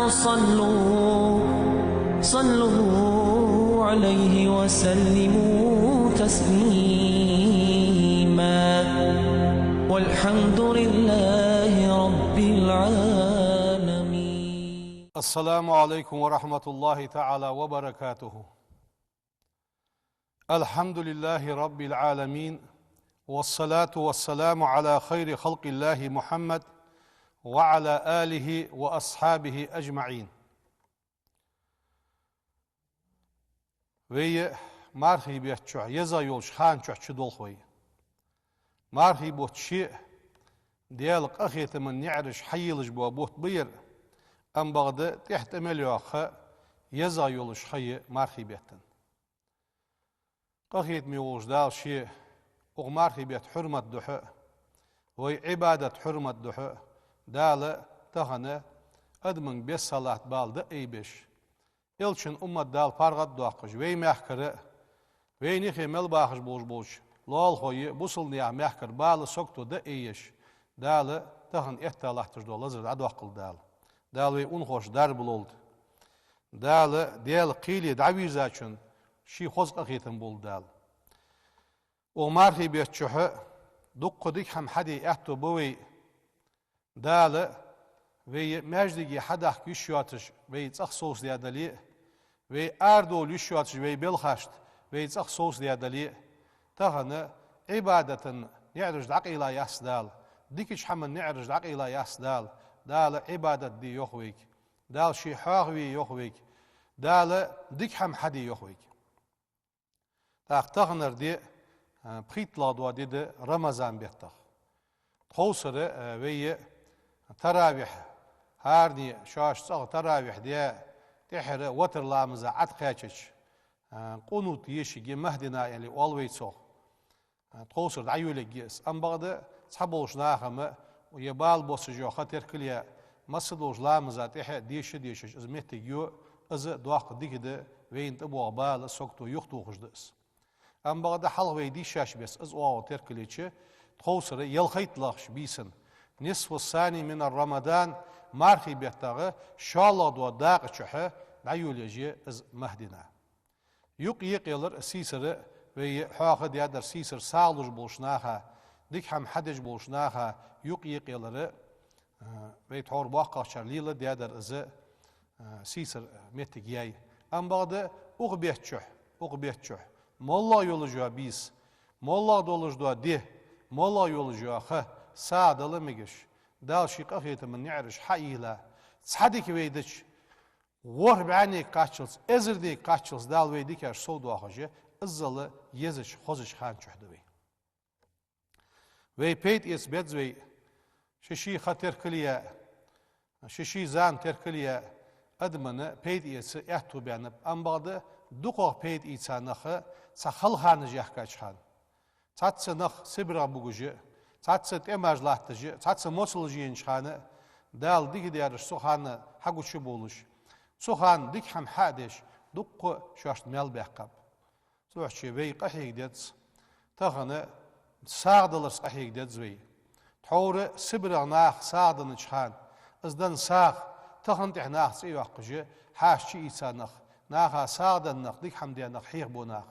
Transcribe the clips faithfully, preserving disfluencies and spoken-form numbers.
صلوا، صلوا عليه وسلموا تسليما. والحمد لله رب العالمين. السلام عليكم ورحمة الله تعالى وبركاته. الحمد لله رب العالمين، والصلاة والسلام على خير خلق الله محمد وعلى آله وأصحابه أجمعين. Вай мархий бетта чухь, еза йолча хана чухь чудолх вай. Мархий бутт ше а, Даьла къахетама наӀараш хьаелаш бола бутт ба ер, амма бакъда тӀехьа тӀа мел йоагӀа ха еза йолаш ха я мархий бетта. Къахетаме волча Дала ше укх мархий бетта хьурмат духьа а, вай Ӏибадат хьурмат духьа а, Дала тахан адамашта бесса латта бала дӀаайбеш, Элчан уммат Дала паргӀата доаккхаш, вай мехкара а, вайна юхе мел бахаш болаш болча лоалахой а, бусалба наьха мехкара бала, сагото дӀаайеш, Дала тахан этта латташ дола лазар дӀадоаккхалда Дала. Дала вай унахошта дарба лолда. Дала, Даьла кхеле дӀавийрзачунна ший хоза къахетам болба Дала. Укх мархий бетта чухь дуккха дика хӀама хьаде аьттув ба вай. Дала вай маьждиге хьадахка йиш йоацаш вай цӀагӀа совцадаь дале а, вай арадовла йиш йоацаш вай белхашта вай цӀагӀа совцадаь дале а, тахан Ӏибадата наӀараш дӀакъайла яц Дала, дикача хӀаман наӀараш дӀакъайла яц Дала. Дала Ӏибадат де йоах вайга. Дала ше хьоахаве йоах вайга. Дала дика хӀама хьаде йоах вайга. ТӀаккха таханара ди, а, пхийтталагӀа дола ди да Рамазан беттах. Тховсара, а, вай таравихь, хӀаране шоаш цӀагӀа таравихь даь, тӀехьара ватар ламаза Ӏаткхаьчача, а, къунут ешаргья, «Махьдина» аьле оал вай цох. А, тховсара дӀайолаергья из. Амма бакъда цхьаболча наха-м е бала боссаш йола ха теркал яь, масса долча ламаза тӀехьа деша а дешаш из моттиг ю, из доккха дика да, вайна тӀабоагӀа бала, сагото юхатохаш да из. Амма бакъда хьалха вай дийшача беса из оагӀув теркалъеча, тховсара ялхайтталагӀча бийсан, нисфу ссани мин рамадан, мархий беттагӀа шоллагӀа дола дакъа чухь дӀайолаеш я из «Махьдина». Юкъ екъаялар сийсара, вай хьоахадаьдар сийсара сагӀа луш болча наха, дика хӀама хьадеш болча наха юкъ екъаялар, а, вай тхьовра боккхагӀчар леладаьдар из, а, сийсара моттиг яьй. Амма бакъда укх бетта чухь, укх бетта чухь, моллагӀа йолаш йола бийса, моллагӀа долаш дола ди, моллагӀа йолаш йола ха сагӀа дала мегаш, Дала ший къахетама наӀараш хьаийла, цхьа дика вай дича, ворхӀ бӀаьннега кхаччалца, эзарнега кхаччалца Дала вай дикаш совдоахаш я, иззал езача, хозача хана чухь да вай. Вай пайда эца беза вай, ший-ший ха теркал яь, ший-ший зама теркал яь, адамашта пайда эца аьттув баьннаб, амма бакъда дукхагӀа пайда ийца нах цхьа хала ханаш яьхкача хана. Цхьацца нах СибрегӀа бугаш а, цхьацца тӀемаш латташ а, цхьацца моцалаш енача хана а, Дала дика даьраш цу хана хьагуча а болаш, цу хана дика хӀама хьа а деш, дуккха шоашта маьл баьккхаб. Цудухьа вай къахьега деза, тахан сагӀа даларца къахьега деза вай. Тхьовра СибрегӀа наха сагӀа деннача хана, из денна сагӀа, тахан тӀехьа наха цӀи йоаккхаш а, хьаьша чуийца нах, наха сагӀа денна нах, дика хӀама даь нах, хьехабу нах.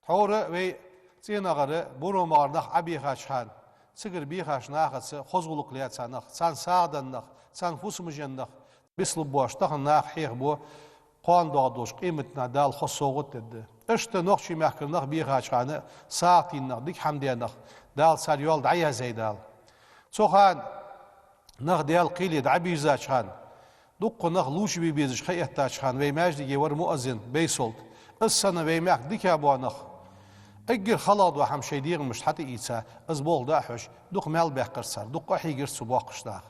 Тхьовра вай ЦӀенагӀара, БуромагӀара нах Ӏобехача хана, цигара бехача нахаца хоза гӀулакх лаьца нах, царна сагӀа денна нах, царна фусамаш енна нах, бицлургбоацаш тахан наха хьехабу, кхоана доагӀаш долча къематдийнахьа Дала хоза совгӀат дергда. Иштта нохчий мехкара нах бехача хана сагӀа тийна нах, дика хӀама даь нах, Дала цар йоал дӀаязъяьй Дала. Цу хана нах Даьла кхеле дӀабийрзача хана, дуккха нах лувчабе безаш ха эттача хана вай маьждиге вар муаззин Байсолта. Из санна вай мехка дика бола нах, эггара халагӀа дола хӀама шоай дегӀамашта хьатӀаийца, из болх дӀахьош, дукха маьл баьккхар цар, дукха къахьийгар цу боккхача наха.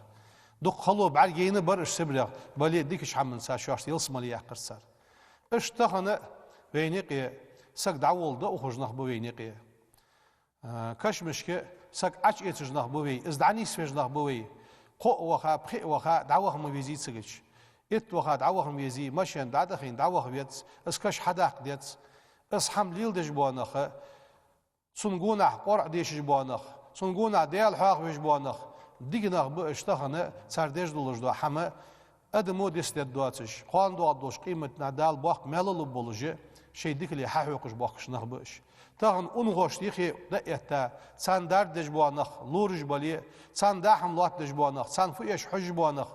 Дукха хало бӀаргаяйна бар уж СибрегӀа, бале а дикача хӀаманца шоашта ялсмале яьккхар цар. Иштта тахан а вайна юкъе саг дӀаволла даухаш нах ба вайна юкъе. А, кашамашка саг Ӏочуэцаш нах ба вай, из дӀанийсвеш нах ба вай. Кхоъ ваха, пхиъ ваха, дӀаваха ма везий цигача. Итт ваха, дӀаваха ма везий, машен дӀатӀахийна, дӀаваха веза, из каша хьадаккха деза. Из хӀама леладеш бола нах, цун гонахьа КъорӀа дешаш бола нах, цун гонахьа Даьла хьоахавеш бола нах, дика нах ба уж тахан, цар деш долаш дола хӀама Адамо дицдергдоацаш, кхоана доагӀаргдолча къематдийнахьа Дала боккха маьл лургболаш, шоай дикале хьахьокхаш боахкаш нах ба уж. Тахан унахошта юхе дӀа а этта, царна дарба деш бола нах лораш бале, царна даа хӀама лоаттадеш бола нах, царна фу эш хьожаш бола нах,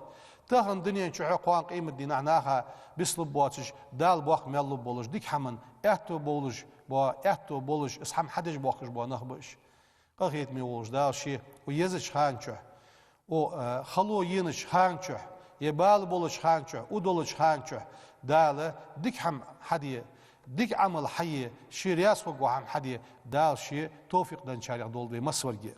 тахан дунен чухьа, кхоана къематдийнахьа наха бицлургбоацаш, Дала боккха маьл лургболаш, дика хӀаман аьттув болаш бола, аьттув болаш, из хӀама хьадеш боахкаш бола нах ба уж. Къахетаме волча Дала Ше укх езача хана чухь, укх, э, хало енача хана чухь, е бала болча хана чухь, у долча хана чухь Дала дика хӀама хьаде, дика Ӏамал хьае, Ше раьза хургвола хӀама хьаде Дала Ше товфикъ денначарех долда вай массаварга.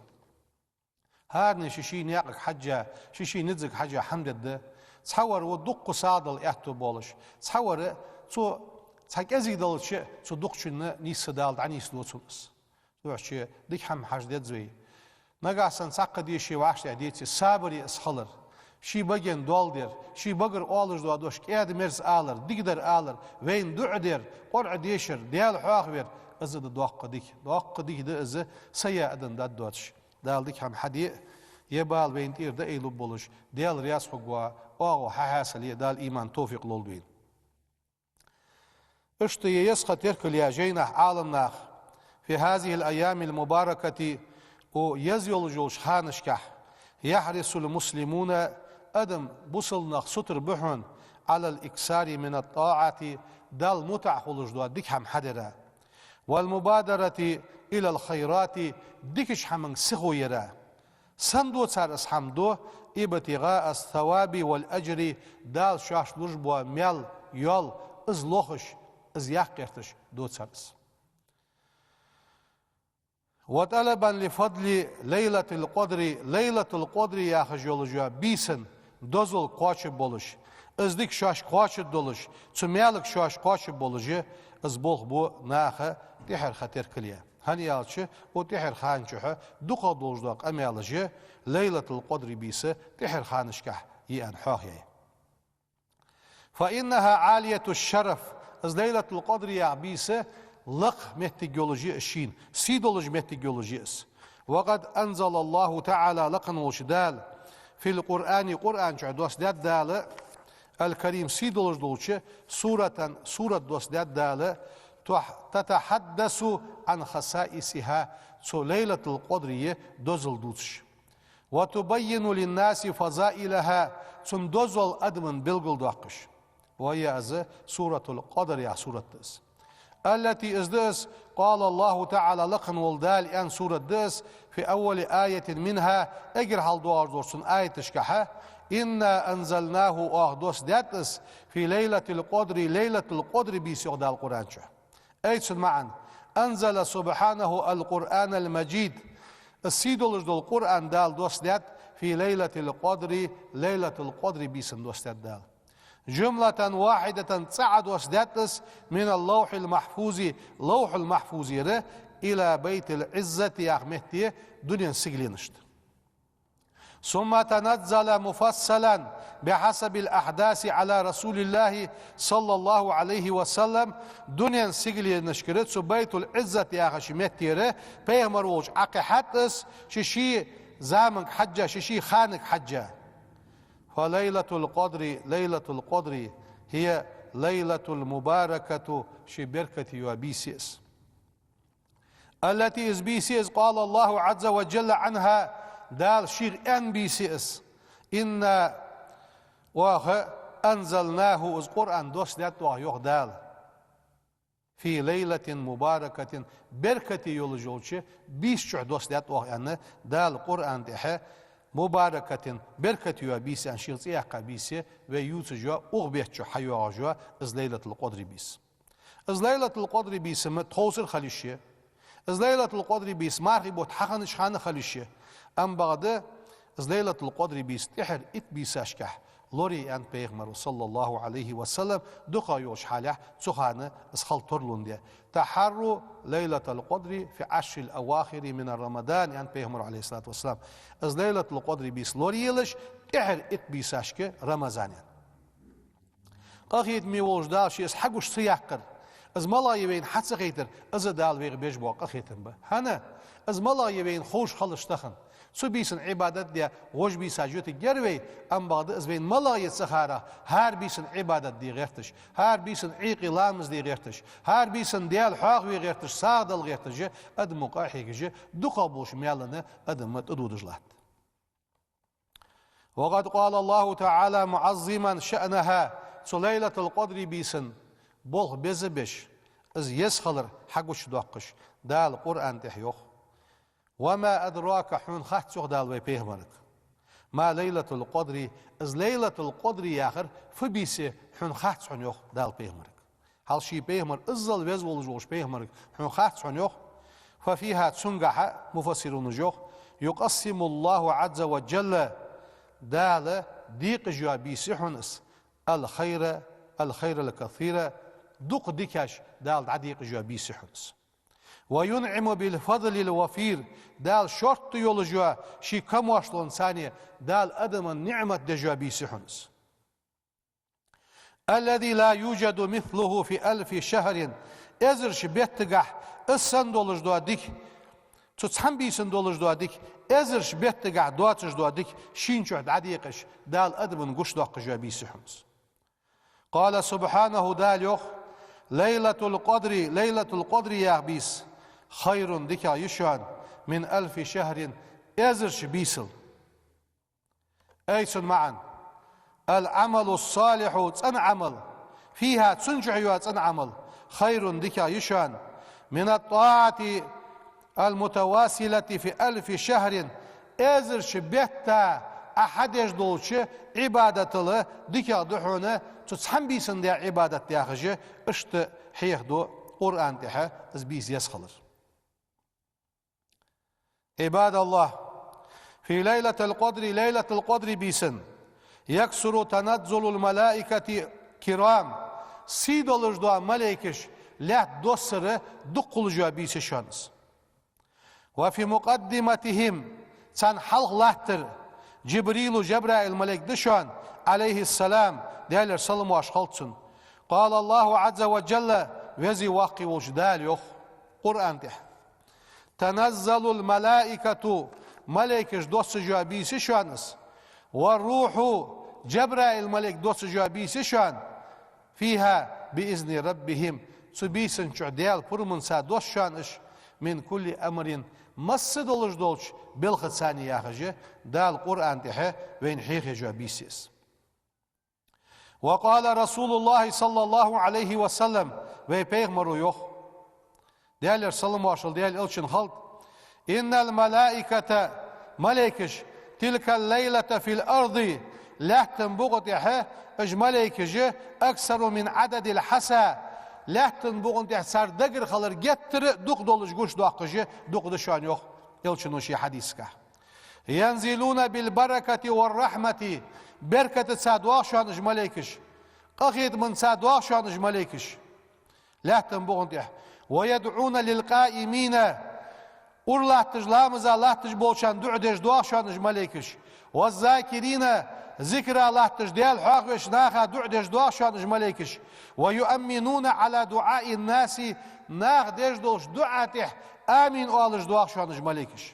ХӀаране ший-ший наькъага хьежжа, ший-ший низага хьежжа хӀама дергда. Цхьавар ва дукха сагӀа дала аьттув болаш, цхьавар цо цхьа кӀезига далча а, цу дукхачунна нийсса Дала дӀанийсдергда цунна из. Цудухьа дика хӀама хьажа деза вай. Нагахьа санна цхьаккха ди ший вӀаштӀехьа деце, сабаре из хилар. Ший баген доал дар, ший багара оалаш дола дош кӀаьда-мерза алар, дикадар алар, вайна дуӀа дар, Къуръан дешар, Даьла хьоахавар, из да доккха дика. Доккха дика да из, са яа адам даргдоацаш. Дала дика хӀама хьаде, е бала вайна тӀера дӀаайбергболаш, Даьла раьза хургвола оагӀув хьахьасале, Дала иман, товфикъ лолда вайна. Иштта е еза-кха теркал я жайнашка Ӏаламнаха: في هذه الأيام المباركة, укх еза йолаш йолча ханашка, يحرص المسلمون, адам, бусалба нах сутара ба хьона, على الإكثار من الطاعة, Далла мутӀахьа хулаш дола дика хӀама хьадара, والمبادرة إلى الخيرات, дикача хӀаманга сихо яра. Сенна ду цар из хӀама? ابتغاء الثواب والأجر, Дала шоашта луш бола маьл, йоал, из лохаш, из яккха гӀерташ ду цар из. وطلبا لفضل ليلة القدر, Лайлатул-Къадр яхаш йолаш йола бийсан дозал кхоачаргболаш, из дика шоашка кхоачаргдолаш, цу маьлага шоаш кхоачаргболаш, из болх бу наха тӀехьара ха теркал я. ХӀана аьлча, укх тӀехьара хана чухь дукхагӀа долаш дола къамаьлаш Лайлатул-Къадр бийса тӀехьара ханашка я аьнна хьоахаяьй. فإنها عالية الشرف, из Лайлатул-Къадр яха бийса лакха моттиг йолаш я из шийна, сий долаш моттиг йолаш я из. وقد أنزل الله تعالى, лакха волча Дала, في القرآن, Къуръан чу доссадаьд Дала, الكريم, сий долаш долча, سورة, сурат доссадаьд Дала, تح-, تتحدث عن خصائصها, цу Лайлатул-Къадра дозал дувцаш. وتبين للناس فضائلها, цун дозал адамашта белгалдоаккхаш. وهي, из Суратул-Къадр яха сурат да из. التي, из да из, قال الله تعالى, лакха волча Дала аьнна сурат да из, في أول آية منها, эггара хьалха доагӀаш долча цун аяташка: إنا أنزلناه, оаха доссадаьд из, في ليلة القدر, Лайлатул-Къадра бийса, йоах Дала Къуръан чу. أي, цун маӀан: أنزل سبحانه القرآن المجيد, из сий долаш дола Къуръан Дала доссадаьд, في ليلة القدر, Лайлатул-Къадра бийсан доссадаьд Дала. جملة واحدة, цкъа а доссадаьд из, من اللوح المحفوظ, Лавхьул-Махьфузера, إلى بيت العزة яха метте, дунен сигаленашта. ثم تنزل مفصلا بحسب الأحداث على رسول الله صلى الله عليه وسلم, дунен сигаленашкара цу Байтул-Ӏиззат яхача меттера пайхамар волча Ӏокхихьад из, ший-ший заманга хьежжа, ший-ший ханага хьежжа. فليلة القدر, Лайлатул-Къадра, هي ليلة مباركة, ше беркате йола бийса я из. التي, из бийса я из, قال الله عز وجل عنها, Дала шийх аьнна бийса я из: إنا, оаха, أنزلناه, из Къуръан доссадаьд оаха, йоах Дала, في ليلة مباركة, беркате йолаш йолча бийса чу доссадаьд оаха, аьнна, Дала Къуръан тӀа, مباركة, беркате йола бийса аьнна, шийх цӀи яьккха бийса я, вай ювцаш йола, укх бетта чу хьайоагӀаш йола из Лайлатул-Къадра бийса. Из Лайлатул-Къадра бийса ма тховсара хила йиш я. Из Лайлатул-Къадра бийса мархий бутт хьахиннача хана хила йиш я. Амма бакъда, из Лайлатул-Къадра бийса тӀехьара итт бийсашка лорае, аьннад пайхамара, صلى الله عليه وسلم, дукхагӀа йолча хьале, цу хана из хила тарлондаь. تحروا ليلة القدر في العشر الأواخر من رمضان, аьннад пайхамара, عليه الصلاة والسلام. Из Лайлатул-Къадра бийса лораелаш тӀехьара итт бийсашка Рамазана. Къахетаме волча Дала Ше из хьагуш ца яьккхар, из малагӀа я вайна хьа ца хайтар, из Дала вайх беш бола къахетам ба. ХӀана? Из малагӀа я вайна ховш хилар тахан. Цу бийсан Ӏибадат де гӀож бийса жуьтиг гервей, амма бакъда из вайна малагӀа я ца хара, хӀара бийсан Ӏибадат де гӀерташ, хӀара бийсан Ӏийкъи ламаз де гӀерташ, хӀара бийсан Даьла хьоахаве гӀерташ, сагӀа дала гӀерташ, адамо къахьегаш, дукхагӀа болча маьлана адам тӀадодаш латт. وقد قال الله تعالى معظما شأنها, цу Лайлатул-Къадри бийсан болх беза беш, из еза хилар хьагучадоаккхаш, Дала Къуръан тӀа йоах: وما أدراك, хьона хац, йоах Дала вай пайхамарга, ما ليلة القدر, из Лайлатул-Къадри яхар фу бийса я, хьона хац хьона, йоах Дала пайхамарга. Хьал ший пайхамар, иззал веза волаш волча пайхамарга хьона хац хьона, йоах. ففيها, цунгахьа, муфассирунаша йоах, يقسم الله عز وجل, Дала декъаш йола бийса я хьона из, الخير، الخير الكثير, дукха дикаш Дала дӀадекъаш йола бийса я хьона из. وينعم بالفضل الوفير, Дала шортта йолаш йола ший камоаршалонца Дала адамашта ниӀмат деш йола бийса я хьона из. الذي لا يوجد مثله في ألف شهر, эзарча беттагахь из санна долаш дола дика, цу цхьан бийсан долаш дола дика, эзарча беттагахь доацаш дола дика шийна чу дӀадекъаш, Дала адамашта гучадоаккхаш йола бийса я хьона из. قال سبحانه, Дала йоах: ليلة القدر, Лайлатул-Къадри яха бийса, خير, дикагӀа я шоана, من ألف شهر, эзарча бийсал. أي, цун маӀан: العمل الصالح, цӀена Ӏамал, فيها, цун чу йола цӀена Ӏамал, خير, дикагӀа я шоана, من الطاعة المتواصلة في ألف شهر, эзарча бетта Ӏа хьадеш долча Ӏибадатал дикагӀа да хьона цу цхьан бийсан даь Ӏибадат, яхаш, иштта хьехаду Къуръан тӀа из бийса еза хилар. عباد الله، في ليلة القدر, Лайлатул-Къадри бийсан, يكثر تنزل الملائكة الكرام, сий долаш дола малейкаш лаьтта доссар дукха хулаш йола бийса я шоана из. وفي مقدمتهم, царна хьалха латтар, جبريل, Жабраил малейк да шоана, عليه السلام, Даьлера салам-моаршал хилда цунна. قال الله عز وجل, Веза-Воккха волча Дала йоах Къуръан тӀа: تنزل الملائكة, малейкаш доссаш йола бийса я шоана из, والروح, Жабраил малейк доссаш йола бийса я шоана, فيها بإذن ربهم, цу бийсан чу Даьла пурамаца досс шоана уж, من كل أمر, масса долаш долча белхаца, яхаш, Дала Къуръан тӀа вайна хьехаеш йола бийса я из. وقال رسول الله صلى الله عليه وسلم, вай пайхамара йоах, Даьлера салам-моаршал Даьла элчанна хилда: إن الملائكة, малейкаш, تلك الليلة في الأرض, лаьттан букъа тӀа уж малейкаш, أكثر من عدد الحصى, лаьттан букъа тӀа цар дагара хилар геттара дукха долаш гучадоаккхаш дукха да шоана, йоах элчано ший хьадисагахь. ينزلون بالبركة والرحمة, беркатаца доагӀа шоана уж малейкаш, къахетамаца доагӀа шоана уж малейкаш лаьттан букъа тӀа. ويدعون للقائمين, ура латташ, ламаза латташ болчарна дуӀа деш доагӀа шоана уж малейкаш. والذاكرين, зикара латташ, Даьла хьоахавеш наха дуӀа деш доагӀа шоана уж малейкаш. ويؤمنون على دعاء الناس, наха деш долча дуӀа тӀа амин оалаш доагӀа шоана уж малейкаш.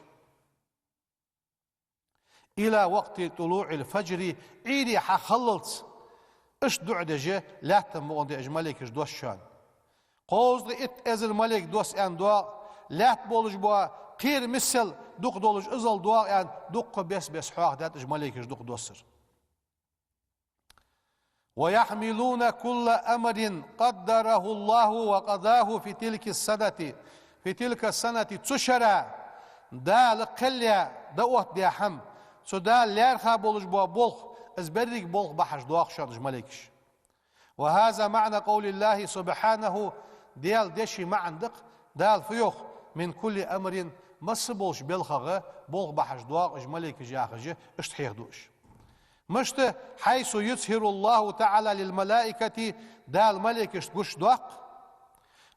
إلى وقت طلوع الفجر, Ӏуйре хьахиллалца иштта дуӀа деш лаьттан букъа тӀа уж малейкаш досс шоана. Кхузткъеи итт эзар малейк досс аьнна доагӀа, лаьтта болаш бола кхера миссел дукха долаш иззал доагӀа аьнна, дукха бес-бес хьоахадаьд уж малейкаш дукха доссар. ويحملون كل أمر قدره الله وقضاه في تلك السنة، في تلك السنة, цу шера Дала кхел яь, дӀаоттадаь хӀама, цу Дала лаьрхӀа болаш бола болх, из беррига болх бахьаш доагӀа шоана уж малейкаш. وهذا معنى قول الله سبحانه, Даьла дешай маӀан да-кх, Дала фу йоах: من كل أمر, масса болча белхагӀа болх бахьаш доагӀа уж малейкаш, яхаш, иштта хьехаду уж. Мишта? حيث يظهر الله تعالى للملائكة, Дала малейкашта гучадоаккх,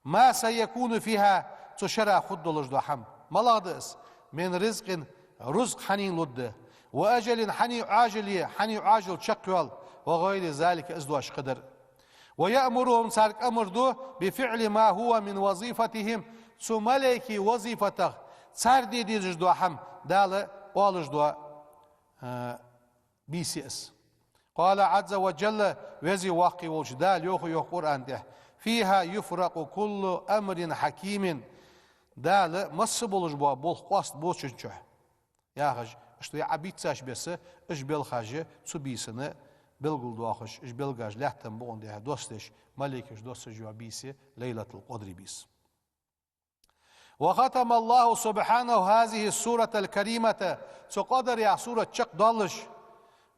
ما سيكون فيها, цу шера хургдолаш дола хӀама. МалагӀа да из? من رزق, рузкъа хьанна лургда, وأجل, хьанна Ӏоажал я, хьанна Ӏоажал чакхйоал, وغير ذلك, из дош кхыдар. ويأمرهم, царга амар ду, بفعل ما هو من وظيفتهم, цу малейкий вазифатах цар де дезаш дола хӀама Дала оалаш дола, а, бийса я из. قال عز وجل, Веза-Воккха волча Дала йоах, йоах Къуръан тӀа: فيها يفرق كل أمر حكيم. Дала масса болаш бола болх къоастабу цун чу. Яхаш, иштта вай Ӏа бийцача беса, уж белхаш цу бийсан белгалдоахаш, уж белгаш лаьттан букъа тӀа доссадеш, малейкаш доссаш йола бийса я Лайлатул-Къадри бийса. وختم الله سبحانه هذه السورة الكريمة, цу Къадр яха сурат чакхдоалаш,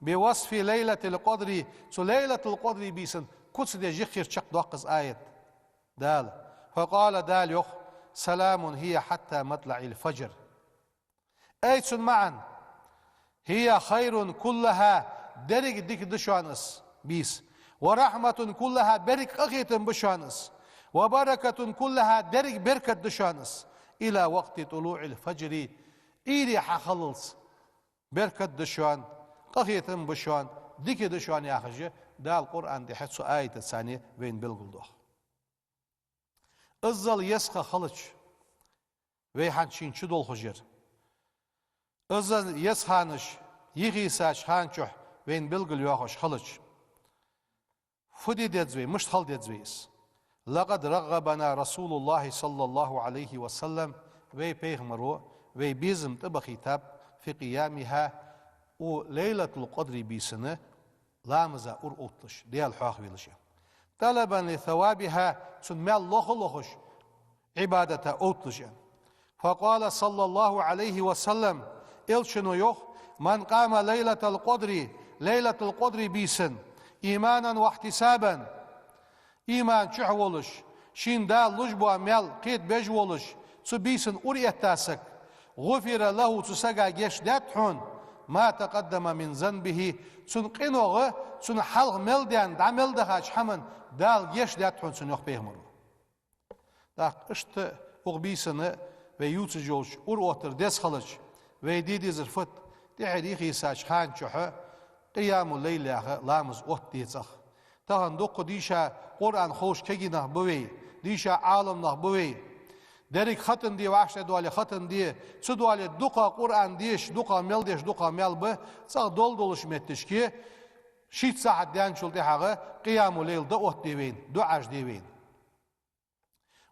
بوصف ليلة القدر, цу Лайлатул-Къадри бийсан куц деш йиххира чакхдоаккх из аят Дала. فقال, Дала йоах: سلام هي حتى مطلع الفجر. Ай цун маӀан: هي خير كلها, деррига дика да шоана из бийса, ورحمة كلها, беррига къахетам ба шоана из, وبركة كلها, деррига беркат да шоана из, إلى وقت طلوع الفجر, Ӏуйре хьахиллалца беркат да шоана, къахетам ба шоана, дика да шоана, яхаш, Дала Къуръан тӀа цу аятаца вайна белгалдоах. Иззал еза ха хилча, вай хӀанз шийна чудолхаш яр. Иззал еза ханаш йихийсача хана чухь вайна белгалйоахаш хилча, фу де деза вай, мишта хила деза вай из? لقد رغبنا رسول الله صلى الله عليه وسلم, вай пайхамаро вай безам тӀабахийтаб, في قيامها, укх Лайлатул-Къадри бийсан ламаза ура отталуш, Даьла хьоахавелаш. طلبا لثوابها, цун маьл лоха а лохаш, Ӏибадата отталуш. فقال صلى الله عليه وسلم, Элчано йоах: من قام ليلة القدر, Лайлатул-Къадри бийсан, إيمانا واحتسابا, иман чухь волаш, шийна Дала луш бола маьл кхетабеш волаш, цу бийсан ура этта саг, غفر له, цу сага гешт даьд хьона, ما تقدم من ذنبه, цун къинойх, цунна хьалха мел даьнна, дӀа мел дахача хӀаман Дала гешт даьд хьона цунна, йоах пайхамаро. ТӀаккха иштта укх бийсан вай ювцаш йолча ура оттар деза хилча, вай де дезар фуд? ТӀехьара йихийсача хана чухь къиямул-лайл яха ламаз оттаде цӀагӀа. Тахан дукха дийша Къуръан ховш кагий нах ба вай, дийша Ӏаламнах ба вай. Деррига хатам де вӀаштӀехьадоале хатам де, ца доале дукха Къуръан деш, дукха мел деш, дукха мел ба, цӀагӀа дола долаш метташке, шийтта сахьат даьнначул тӀехьагӀа къиямул-лайл да оттаде вайна, дуӀаш де вайна.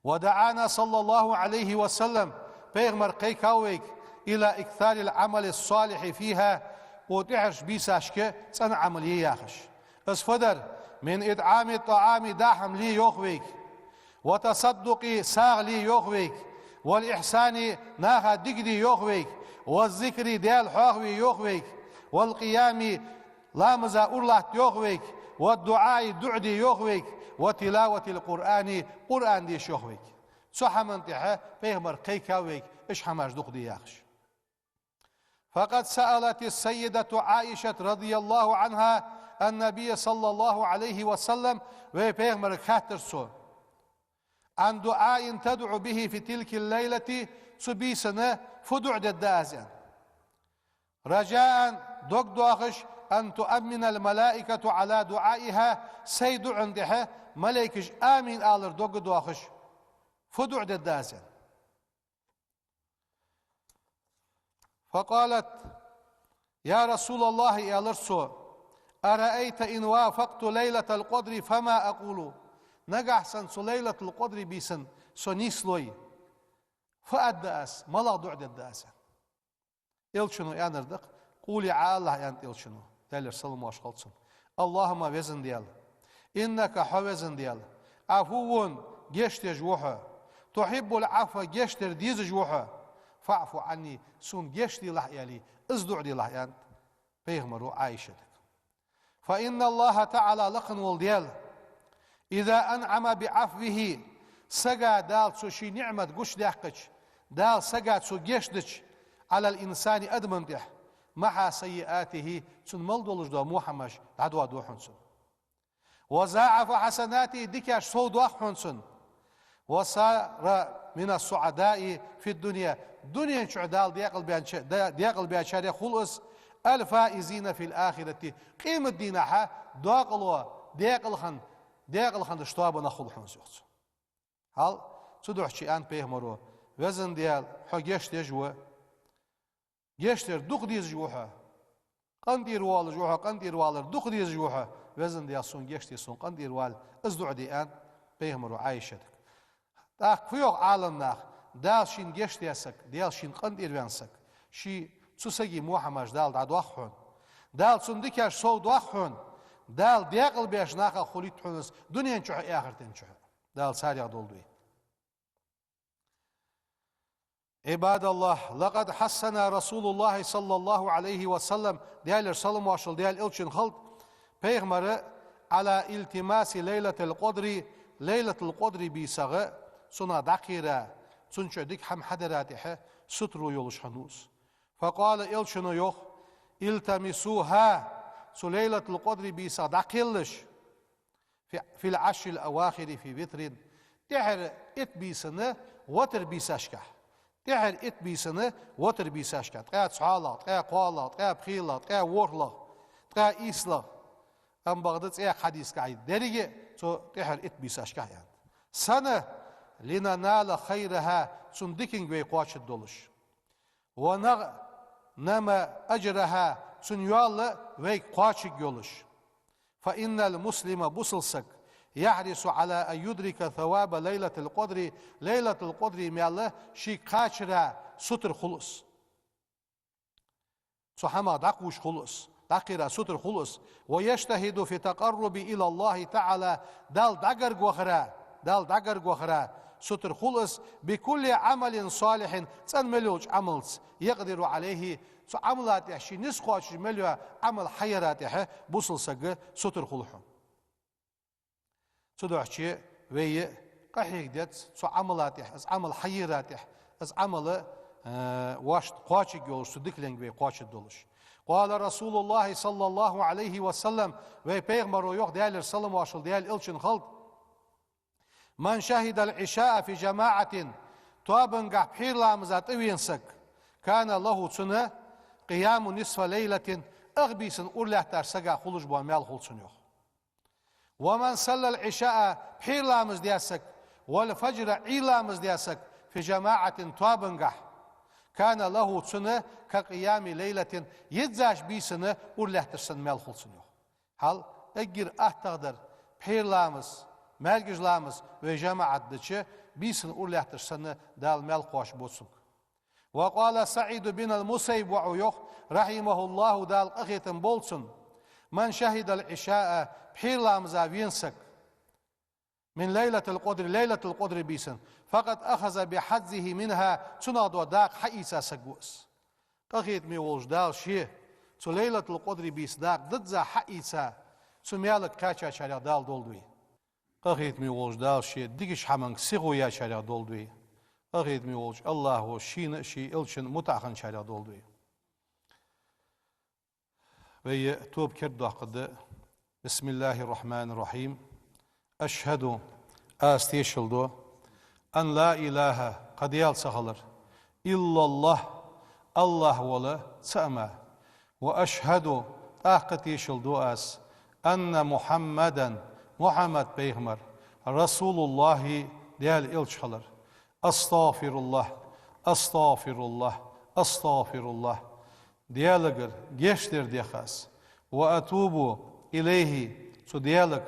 ودعانا صلى الله عليه وسلم, пайхамар кхайкав вайга, إلى إكثار العمل الصالح فيها, укх тӀехьарча бийсашка цӀена Ӏамал е яхаш. Из фу дар? من إطعام الطعام, даа хӀама ле йоах вайга, والتصدق, сагӀа ле йоах вайга, والإحسان, наха дика де йоах вайга, والذكر, Даьла хьоахаве йоах вайга, والقيام, ламаза ура латта йоах вайга, والدعاء, дуӀа де йоах вайга, وتلاوة القرآن, Къуръан деша йоах вайга. Цу хӀаман тӀехьа пайхамар кхайкав вайга, уж хӀамаш дукха де яхаш. فقد سألت السيدة عائشة رضي الله عنها النبي صلى الله عليه وسلم, вай пайхамарга хаьттар цо: عن دعاء تدعو به في تلك الليلة, цу бийсан фу дуӀа дергда аз, аьнна. رجاء, дог доахаш, أن تؤمن الملائكة على دعائها, сай дуӀан тӀехьа малейкаш амин алар дог доахаш, фу дуӀа дергда аз, аьнна. فقالت: يا رسول الله, аьлар цо, أرأيت إن وافقت ليلة القدر فما أقول؟ Нагахь санна цу Лайлатул-Къадри бийсан со нийслой, фу аргда аз, малагӀа дуӀа дергда аз? Элчано аьннар да-кх: قولي, Ӏа алалахь, аьннад Элчано, Даьлера салам-моаршал хилда цунна: اللهم, Веза Даьла, إنك, хьо, Веза Даьла, عفو, гешт деш ва хьо, تحب العفو, гешт дар дезаш ва хьо, فاعف عني, сона гешт делахь, аьле, из дуӀа делахь, аьннад пайхамаро Ӏайшатага. فإن الله تعالى, лакха вола Даьла, إذا أنعم بعفوه, сага Дала цо ший ниӀмат гучадаьккхача, Дала сага цо гешт дича, على الإنسان, адаман тӀехьа, محا سيئاته, цунна мел долаш дола во хӀамаш дӀадоаду хьона цунна. وضاعف حسناته, дикаш совдоаккх хьона цунна. وصار من السعداء في الدنيا, дунен чухь Дала декъалбаьнча-, да-, декъалбаьчарех хул из, الفائزين في الآخرة, къематдийнахьа декъало, декъала хинна, декъала хиннача тоабанах хул хьона из, йоах цо. Хьал, цудухьа аьннад пайхамаро: Веза Даьла, хьо гешт деш ва, гешт дар дукха дезаш ва хьо, къинтӀера воалаш ва хьо, къинтӀера валар дукха дезаш ва хьо, Везан Даьла, сона гешт де, сона къинтӀера вала, из дуӀа де аьннад пайхамаро Ӏайшатага. ТӀаккха фу йоах Ӏаламнаха: Дала шийна гешт даь саг, Даьла шийна къинтӀера ваьнна саг, ший цу сага мо хӀамаш Дала дӀадоаккх хьона. Дала цун дикаш сов доаккх хьона. Дала декъал беш нахах хулийт хьона из дунен чухь а, ахарта чухь а. Дала царех долда вай. عباد الله، لقد حثنا رسول الله صلى الله عليه وسلم, Даьлера салам-моаршал Даьла Элчанна хилда, пайхамара, على التماس ليلة القدر, Лайлатул-Къадра бийсагӀа цунах дӀакхера, цун чу дика хӀама хьадара тӀехьа сутаро йолаш хиннав из. فقال, Элчано йоах: التمسوها, цу Лайлатул-Къадра бийсагӀа дӀакхелалаш, في، في العشر الأواخر في وتر, тӀехьара итт бийсан витр бийсашкахь. ТӀехьара итт бийсан витр бийсашкахь. Ткъаь цхьоалагӀа, ткъаь кхоалагӀа, ткъаь пхелагӀа, ткъаь ворхӀлагӀа, ткъаь ийслагӀа. Ам бакъда цхьаькха хьадисагахь деррига цу тӀехьара итт бийсашкахь аьннад. Сенна? لننال خيرها, цун диканга вай кхоачаргдолаш. ونغنم أجرها, цун ял вайга кхоачаргйолаш. فإن المسلم, бусалба саг, يحرص على أن يدرك ثواب ليلة القدر, Лайлатул-Къадра маьл шийга кхачара сутара хул из. Цу хӀамах дӀакхувш хул из, дӀакхера сутара хул из. ويجتهد في التقرب إلى الله تعالى, Далла дӀагарга вахара, Далла дӀагарга вахара сутара хул из, بكل عمل صالح, цӀена мел йолча Ӏамалца, يقدر عليه, цу Ӏамала тӀехьа ший низ кхоачаш мел йола Ӏамал хьаяра тӀехьа бусалба сага сутара хул хьона. Цудухьа вай къахьега деза цу Ӏамала тӀехьа, из Ӏамал хьаяра тӀехьа, из Ӏамал, э, вайна кхоачаргйолаш, цу дикаленга вай кхоачаргдолаш. قال رسول الله صلى الله عليه وسلم, вай пайхамаро йоах, Даьлера салам-моаршал Даьла Элчанна хилда: من شهد العشاء في جماعة, тоабангахь пхьера ламаза тӀавена саг, كان له, цунна, قيام نصف ليلة, ах бийсан ура лаьттача сага хулаш бола маьл хул цунна, йоах. ومن صلى العشاء, пхьера ламаз даь саг, والفجر, Ӏуйра ламаз даь саг, في جماعة, тоабангахь, كان له, цунна, كقيام ليلة, йиззача бийсан ура лаьттача санна маьл хул цунна, йоах. Хьал, эггара аттагӀа дар, пхьера ламаз, маьркӀажа ламаз вай жамаӀат дича, бийсан ура лаьттача санна Дала маьл кхоачаргба цунга. وقال سعيد بن المسيب, воӀо йоах, رحمه الله, Дала къахетам болба цунна: من شهد العشاء, пхьера ламаза вена саг, من ليلة القدر, Лайлатул-Къадра бийсан, فقد أخذ بحظه منها, цунах дола дакъа хьаийца саг ва из. Къахетаме волча Дала ше цу Лайлатул-Къадра бийсан дакъа дизза хьаийца, цу маьлага кхаьчачарех Дала долда вай. Къахетаме волча Дала ше дикача хӀаманга сихо яьчарех долда вай. Къахетаме волча АллахӀо шийна а, ший Элчанна а мутӀахьа хинначарех долда вай. Вай тоба кердадоаккхаргда. بسم الله الرحمن الرحيم. أشهد, аз тешал ду, أن لا إله, кхы Даьла ца хилар, إلا الله, АллахӀ вола цаӀ мара. وأشهد, тӀаккха тешал ду аз, أن محمدا, Мухьаммад пайхамар, رسول الله, Даьла Элча хилар. أستغفر الله، أستغفر الله، أستغفر الله. Даьлагара гешт дар дех аз. وأتوب إليه, цу Даьлага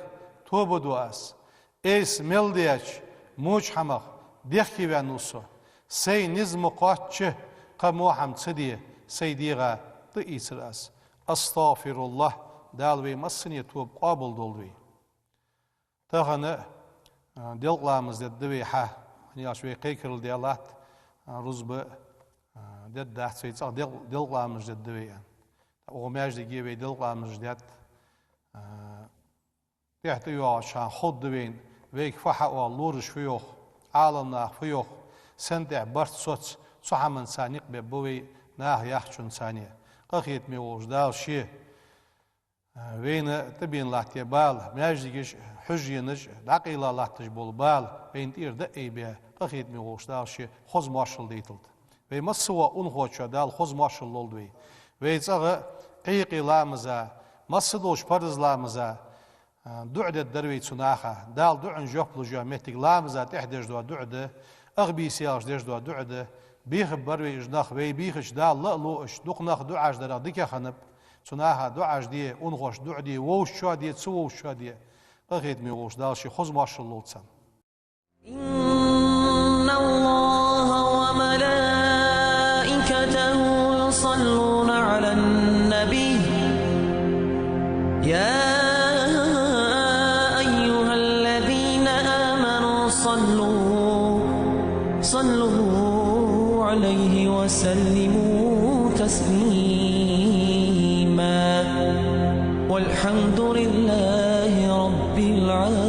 тоба ду аз. Айса мел даьча воча хӀамах дехке ваьннав со. Сай низ ма кхоачча, кхы во хӀама ца де, сай дегӀа тӀаийцар аз. أستغفر الله, Дала вай массане тоба къоабал долда вай. Тахан, а, делкъа ламаз дергда вай хьа, хӀана аьлча вай кхайкарал даь латт, а, рузба, а, дергдац вай, цӀагӀа дел-, делкъа ламаз дергда вай аьнна. ТӀаккха укх маьждиге вай делкъа ламаз детт, а, тӀехьа тӀайоагӀача хана ховргда вайна, вайга фу хьаоал, лораш фу йоах, Ӏаламнаха фу йоах, сенна тӀехьа барт соц, цу хӀаманца никъ бергба вай, наха яхачунца а. Къахетаме волча Дала ше вайна тӀабена латташ бола бала, маьждигаш, хьужаренаш дӀакъайла латташ бола бала вайна тӀера дӀа а айбе, къахетаме волча Дала ше хоза моаршал дайталда. Вай массавола унахочоа Дала хоза моаршал лолда вай. Вай цӀагӀа кхы-кхы ламаза, масса долча парз ламаза, а, дуӀа дергдар вай цу наха. Дала дуӀанна жоп луш йола моттиг ламаза тӀехьа деш дола дуӀа да, ах бийса яьлча деш дола дуӀа да, Бийха бар вай уж нах, вай бийхача Дала ла а лу уж, дукха нах дуӀаш дарах дика хиннаб. Цу наха дуӀаш де, унахошта дуӀа де, вовшашта де, ца вовшашта де. Къахетаме волча Дала ший хоза моаршал лолда царна. إن الله وملائكته يصلون على النبي، يا أيها الذين آمنوا صلوا، صلوا عليه وسلموا تسليما. والحمد لله رب العالمين.